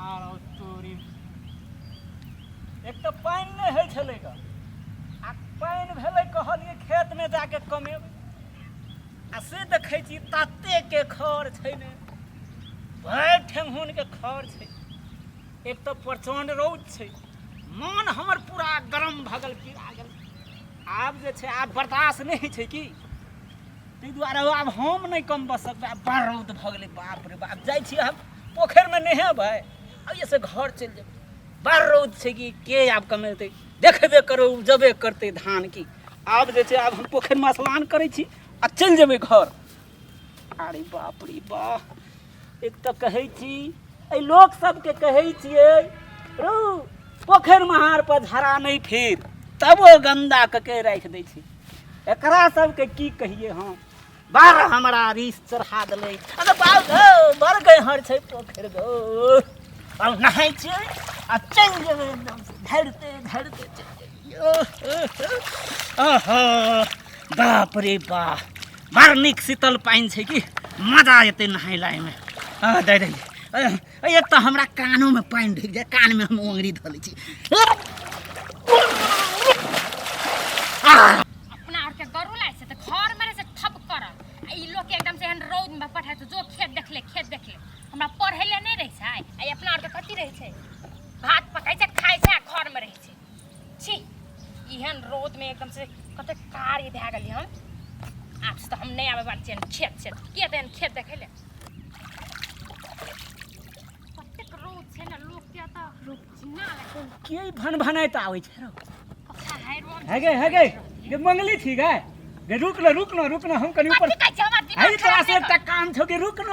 आरो तोरी एक तऽ पानि नहि होइ छलै ग आ पानि भेलै कहलियै खेतमे जाके कमेबै आ से देखै छी ततेके खर छै ने भरि ठेहुनके खर छै एक तऽ प्रचण्ड रौद छै मन हमर पूरा गरम भऽ गेल पीड़ा गेल आब जे छै आब बर्दाश्त नहि होइ छै की ताहि दुआरे आब हम नहि कम बस सकबै आब बड़ रौद भऽ गेलै बाप रे बाप जाइ छी हम पोखरिमे नहेबै एहिसँ घर चलि जेबै बड़ रौद छै कि के आब कमेतै देखबे करू उपजबे करतै धान की आब जे छै आब हम पोखरिमे स्नान करै छी आ चलि जेबै घर अरे बाप रे बाप एक तऽ कहै छी एहि लोक सबके कहै छियै रौ पोखरि महार पर झड़ा नहि फिर तबो गन्दा कऽ के राखि दै छै एकरा सबके की कहियै हम बड़ हमरा रीस चढ़ा देलै अरे बाप गो बड़ गहर छै पोखरि गो आब नहाइ छियै आ चलि जेबै एकदम धरिते धरिते चलि जेबै ओहो बाप रे बाप बड़ नीक शीतल पानि छै कि मजा एतै नहाय ला एहिमे आ दै दै एक तऽ हमरा कानोमे पानि ढुकि जाय कानमे हम ओंगरी धऽ लै छी अपना आर के गरु लाइ छै तऽ घर में रहै छै ठप करल आ ई लोग के एकदम से एहन रौद में पठाय छै जो खेत देखले खेत देखले हमरा पढ़ै ले नहि रहै छै आ ई अपना आर के कथी रहै छै भात पकाइ छै खाइ छै आ घर में रहै छै छी एहन रौद में एकदम से कते कारी भए गेली हम आब से तऽ हम नहि आबै वाला छियनि खेत छै के तऽ एहन खेत देखै ले कतेक रौद छै ने लोक के तऽ चिन्ना लागै के भन भनाइत आबै छै रौ कथा हाय रोम है गे है गे गे मंगली छी गे गे रुक न रुक न रुक न हम कनि ऊपर कथी कहै छै हमर दिमाग है तोरा खराब से नहि एकटा काम छौ कि रुक न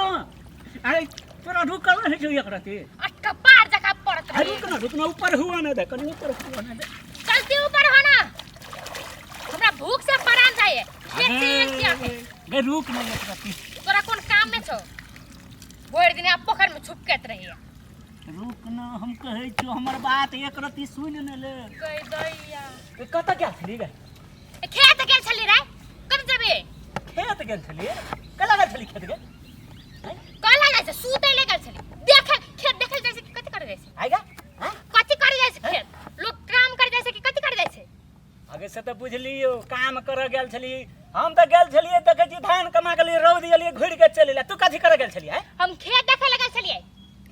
अरे तोरा रुकल नहि छौ एक रति कर अटका पार जका पड़त अरे रहे रुक न रुक न ऊपर हुआ न दे कनि ऊपर हुआ न दे चलती ऊपर हो ना हमरा भूख से परान जाए खेत से एक छिया के गे रुक न एक रति तोरा कोन काम में छौ भरि दिन आप पोखर में छुपकैत रहिए रुक न हम कहै छियौ हमर बात एक रति सुनि न ले गई दैया ए, कतऽ गेल छली गे ए, खेत गेल छली रे कत जेबे खेत गेल छली कला गेल छली खेत गे कहला जाइ छै सुतै ले गेल छली देखे खेत देखे जाइ छै कि कथी करे जाइ छै आइ गे हैं? कथी करे जाइ छै खेत लोग काम करे जाइ छै कि कथी करे जाइ छै आगे से तऽ बुझलियौ काम करऽ गेल छली हम तऽ गेल छलियै देखै छी धान कमा गेलियै रौद गेलियै घुरि के चलि एलियै तू कथी करऽ गेल छलियै आँय? हम खेत देखे ले गेल छलियै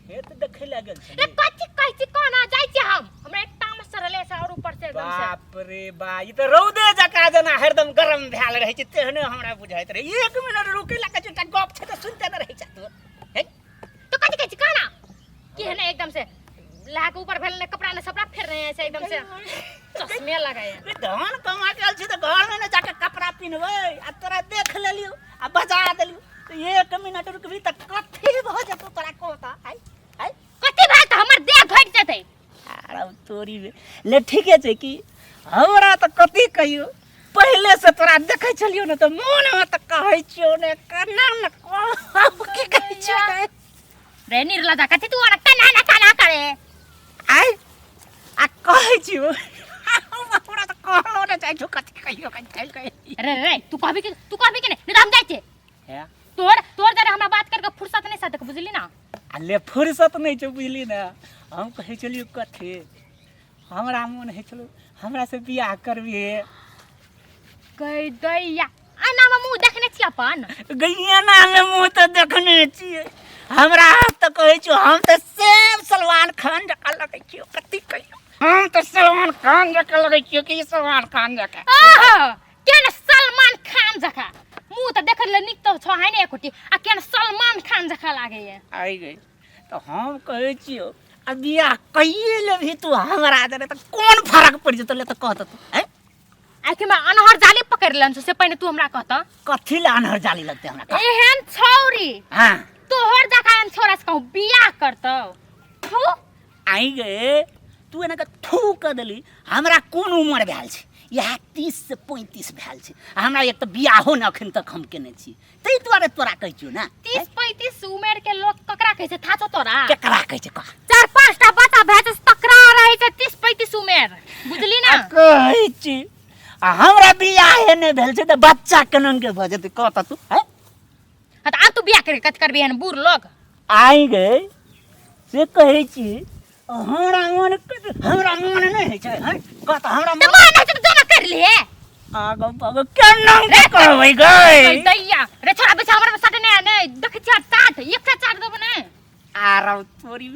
खेत देखै लए गेल रे छलियै कथी कहै छी कोना जाइ छी हम हमरा एक तामस चढ़ले से और ऊपर से एकदम से बाप रे बा ई तऽ रौदे जकाँ जेना हरदम गरम भेल रहै छै तेहने हमरा बुझाइत रहै एक मिनट रुकै लए कहै छै एकटा गप छै तऽ सुनिते नहि रहै छै तू हे तो कथी कहै छी कोना केहन एकदम से लाके ऊपर भेल ने कपड़ा ने सपड़ा फेर रहे ऐसे एकदम से चश्मे लगाए रे धान कमा के आयल छी तऽ घरमे ने जाके कपड़ा पिन्हबै आ तोरा देख लेलियौ आ बजा देलियौ तऽ एक मिनट रुकबी तऽ कथी भऽ जेतौ तोरा कहता आइ आइ कथी भेल तऽ हमर देह घटि जेतै आर तोरी बे ले ठीके छै कि हमरा तऽ कथी कहियौ पहिले से तोरा देखै छलियौ ने तऽ मोनमे तऽ कहै छियौ ने केना ने कहब की कहै छियौ ने रे निर्लजा कथी तू अना कना ना कना करे आइ आ कहै छियौ हमरा तऽ कहलो ने जाइ छौ कथी कहियौ कथी कहियौ रे रे तू कहबी कि तू कहबी कि नहीं नहीं तो हम जाइ छियै हे तोर तोर जरे हमरा बात करके फुर्सत नहीं साधक बुझली ना आ ले फुर्सत नहि छौ बुझली ने हम कहै छलियौ कथी हमरा मोन होइ छलौ हमरा से बियाह करबिहे गई दैया आना में मुंह देखने छी अपन गैया नामे मुँह तऽ देखने छियै हमरा तऽ कहै छियौ हम तऽ सेम सलमान खान जकाँ लगै छियौ कथी कहियौ हम तऽ सलमान खान जकाँ लगै छियौ कि सलमान खान जकाँ आहा केन सलमान खान जका मुंह तऽ देखै ले नीक तऽ छौ है ने एकोटी आ केन सलमान खान जका लागैया आइ गई तऽ हम कहै छियौ आ बियाह कहिए लेबही तू हमरा दरे तऽ कोन फरक पड़ि जेतौ ले तऽ कह तऽ तू आँय आखिर में अनहर जाली पकड़ लेन छौ से पहिने तू हमरा कहता कथी ले अनहर जाली लगतै हमरा कह। एहन छौरी हाँ तोहर जका एहन छौरा से कहूँ बियाह करतौ थू आई गे तू एना के थू कऽ देली हमरा कोन उमर भेल छै इएह 30 से 35 भेल छै आ हमरा एक तऽ बियाहो ने अखन तक हम केने छी ताहि दुआरे तोरा कहै छियौ ने 30-35 उमेर के लोग ककरा कहै छै थाह छौ तोरा केकरा कहै छै कह चार पांच टा बच्चा भए छै तकरा रहै छै 30-35 उमेर बुझली ना आ कहै छी आ हमरा बियाहे नहि भेल छै तऽ बच्चा केना के भऽ जेतै कह तऽ तू हैं हाँ तऽ आब तू बियाह करके कथी करबी एहन बूढ़ लोग आई गे से कहै छी, हमरा मन, हमरा मन नहि होइ छै। हैं, कह तऽ हमरा तऽ मन। मन होइ छै तऽ जोना कर लिए। आगो पागो केना के कहबै गै? दैया रे, छोड़ा बेचा हमरा साथे नहि नहि देखै छियै। चाट एकटा चाट देबो ने। आरौ तोरी,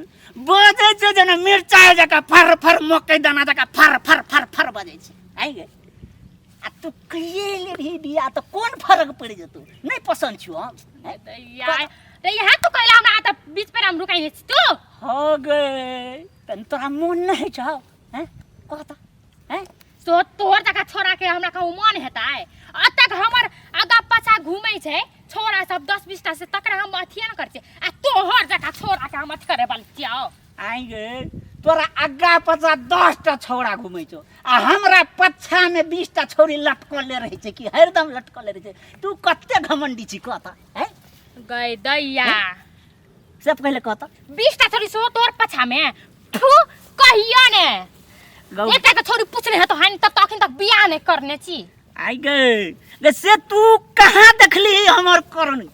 बजै छै जेना मिरचाइ जकाँ फर फर, मकई दाना जकाँ फर फर फर फर बजै छै। आइ गे, आ तू कहिए लेबही बियाह तऽ कोन फरक पड़ि जेतौ? नहि पसन्द छियौ हम, हैं? दैया रे, यहाँ तू कहला हमरा तऽ बीच पर हम रुकाइ छी तू। हो गे, तन तोरा मोन नहि होइ छौ? हैं, कह तऽ, हैं? सो तोहर जकाँ छोरा के हमरा कहूँ मन हेतै? अतक हमर आगा पाछा घूमै छै छोरा सब 10-20 टा, से तकरा हम अथिए न करै छियै, आ तोहर जकाँ छोरा के हम अथी करे वाली छियौ? आइ गे, तोरा आगा पाछा 10 टा छौड़ा घूमै छौ आ हमरा पछामे 20 टा छौड़ी लटकले रहै छै कि हरदम लटकले रहै छै। तू कते घमंडी छी, कह तऽ, हैं? गै दैया। से पहिले कह तऽ। 20 टा छोरी सेहो तोहर पाछा में? थू, कहियो ने। एकटा के छोरी पूछने हेतो हानि तब तऽ अखन तक बियाह नहि करने छी। आइ गे गे, से तू कहाँ देखली हमर करनी?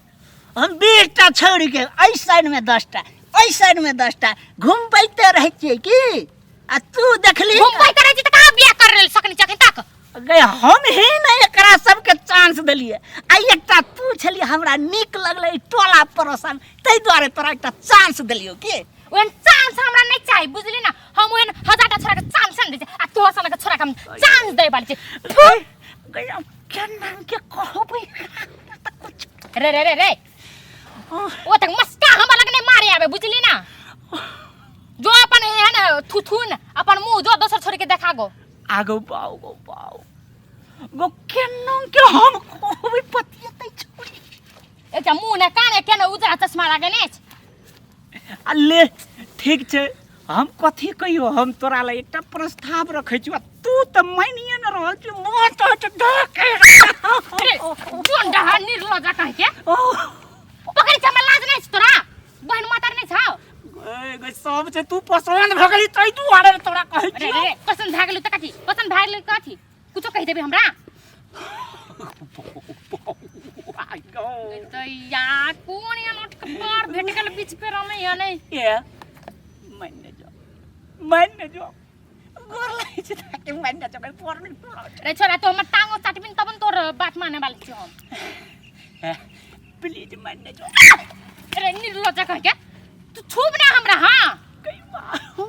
हम 20 टा छौड़ीके एहि साइडमे 10 टा, एहि साइडमे 10 टा घुमबैते रहै छियै की? आ तू देखली? घुमबै करै छी तऽ कहाँ बियाह कर लेल सकनी छी अखन तक? गे, हम ही ने एकरा सबके चांस देलियै। आ एकटा तू छली, हमरा नीक लगलै टोला पड़ोसन, ताहि दुआरे तोरा एकटा चांस देलियौ की। ओहन चांस हमरा नहि चाही, बुझली ना? हम ओहन 1000 टा छोरा के चांस नहि दै छी, आ तोहर सनक छोरा के हम चांस दै वाली छी। गे गे, आब केना के कहबै तऽ कुछ रे रे रे रे, ओ तक मस्का हमरा लग नहि मारे आबे, बुझली ना? जो अपन एहन थुथुन अपन मुंह जो दोसर छोरी के देखा गो। आगो बाउ गो बाउ गो, केना के हम कहबै पतियतै छोरी? एकटा मुंह ने कान केना उजरा चश्मा लगेने अछि। आ ले, ठीक छै, हम कथी कहियो? हम तोरा लए एकटा प्रस्ताव रखै छियौ आ तू तऽ मानिए ने रहल छी। मोन तऽ होइ छै धऽ रे जोन डहा निर्लज्ज कह के ओह। पकड़ि छै हमरा, लाज नहि छै तोरा? बहन मातर नहि छौ? गै गै, सब छै। तू पसन्द भऽ गेली ताहि दुआरे तोरा कहै रे छियौ। रे, पसन्द भए गेलै तऽ कथी? पसन्द भए गेलै कथी? कुछो कहि देबै हमरा? तऽ यार, कोन एहन उठ के पार भेट गेल बीच पे रमे या नहि? ए, मानि जो, मानि जो, गोर लागै छै ताकि मानि जो, कहीं पर नहि पड़त। रे छोरा, तो हमर टांगो चाटबिन तब ने तोर बात माने वाली छी हम। प्लीज मानि जो। रे निर्लज्ज कह के, तू छूब ना हमरा, हाँ। गई बाहू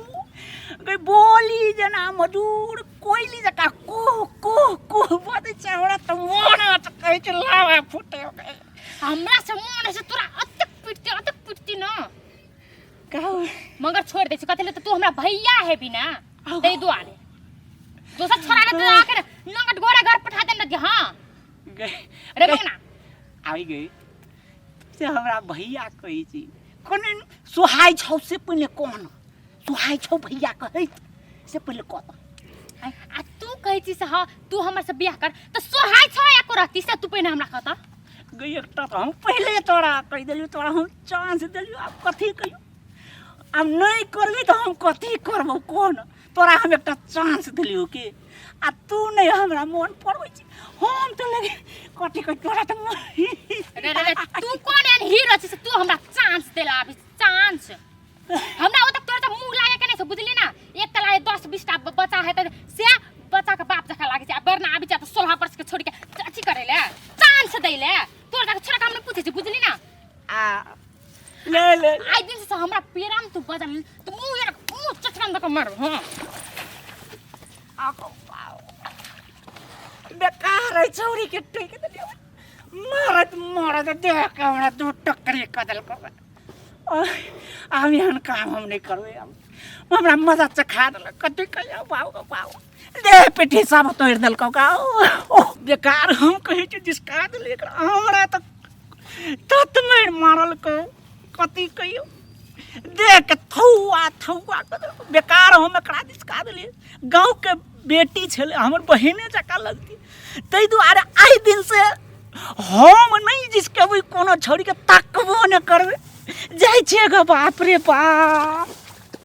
गई, बोली जना मजूर कोयली जकाँ कुह कुह कुह बजै छै, हमरा तऽ मोन कहै छै लावा फूटे गई। हमरा से मन से तोरा अतेक पिटती, अतेक पिटती ना। कहू। मगर छोड़ दे छी, कथी ले? तऽ तू हमरा भैया हेबी ना, ताहि दुआरे। दोसर छोरा ने तऽ आके नंगट गोरा घर पठा देने रही, हाँ। गई। रे मंगना। आबि गई से हमरा भैया कहै छी, कोन सोहाइ छौ से पहिले कोन सोहाइ छौ भैया कहैत, से पहिले कह। आ तू कहै छी से हाँ, तू हमर से बियाह कर तऽ सोहाइ छौ एको रत्ती, से तू पहिने हमरा कहता। गई, एकटा तऽ हम पहिले तोरा कहि देलियौ, तोरा हम चांस देलियौ, आब कथी कहियौ? आब नहि करबी तऽ हम कथी करबौ? कोन तोरा हम एकटा चांस देलियौ कि आ तू नहि हमरा मोन पड़बै छी। हम तऽ लगे कथी कहि तोरा तऽ रे रे रे, तू कोन एहन हीरो छी से तू हमरा चांस देला अभी चांस? हमरा ओतऽ तोर तऽ मुँह लागे के नहि छै, बुझली ना? एक तऽ लागे 10-20 टा बच्चा हेतै से बच्चा के बाप जकाँ लागै छै, आ बरना आबि जाय तऽ 16 वर्ष के छोड़ि के अथी करै ले, चांस दै ले। तोर जकाँ छोड़ा के हम नहि पूछै छी, बुझली ना? आ ले ले। आइ दिन से हमरा पेराम तू बजल तऽ मुँह यार मुँह चचकन दऽ कऽ मारब, हँ। आगो बाओ, बेकार है, छौरी के टोकि देलियै। मारत मारत देह के हमरा दू टकरी कऽ देलको। आब एहन काम हम नहि करबै। आब हमरा मजा चखा देलक। कथी कहियो, बाउ गो बाउ, देह पिट्ठी सब तोड़ि देलकौ का। ओह, बेकार, हम कहै छी जिसका देलियै एकरा। हमरा तऽ तत मारि मारलकौ, कथी कहियो, देह के थौआ थौआ कऽ देलकौ। बेकार, हम एकरा जिसका देलियै। गाँवके बेटी छलै, हमर बहिने जकाँ लगती, ताहि दुआरे आइ दिनसँ हम नहि जिसकेबै कोनो छौड़ीके, तकबो नहि करबै। जाइ छियै गो, बाप रे बाप।